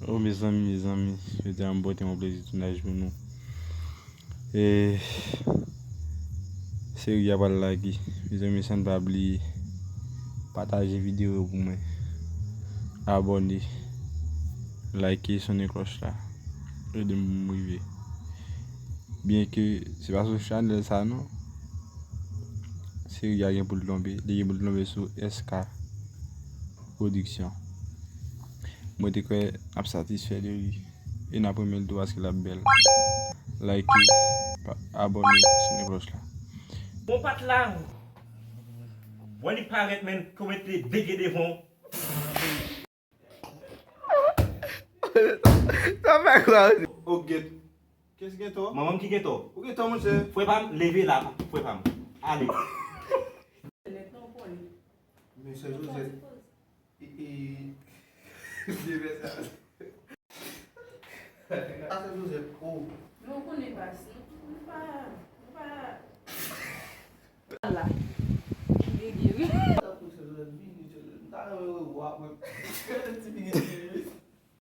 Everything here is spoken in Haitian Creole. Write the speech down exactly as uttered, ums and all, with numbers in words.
Oh, mezanmi, mezanmi, jodi a m pote yon plezi tounaj pou nou. E seri a pral lage. Mezanmi, san n pa bliye pataje videyo yo pou mwen. Abòne, like, sonnen klòch la. Ede m pou m rive. Byenke se pa sou chanèl sa non. Seri a gen pou l tonbe. Li gen pou l tonbe sou S K Production. Mwen te kwè n ap satisfè de li. E n ap renmen l tou paske l ap bèl. Like, pa- abòne, sonnen klòch la. Bon pat la. Wè li parèt men tou mete dege devan. Sa fè kwa? O gèt. Kès gen tò? Manman m ki gen tò. Ou gen tò, monchè? Frè pa m, leve la, frè pa m. Ale. Men sè Jozèt. E, e, vye fè sa. A sè Jozèt, o. Men ou konnen baz, nou, nou pa, nou pa. La. Li gen wi. Tankou sè Jozèt vini, m ta renmen wè w ap wè. Ti bigi.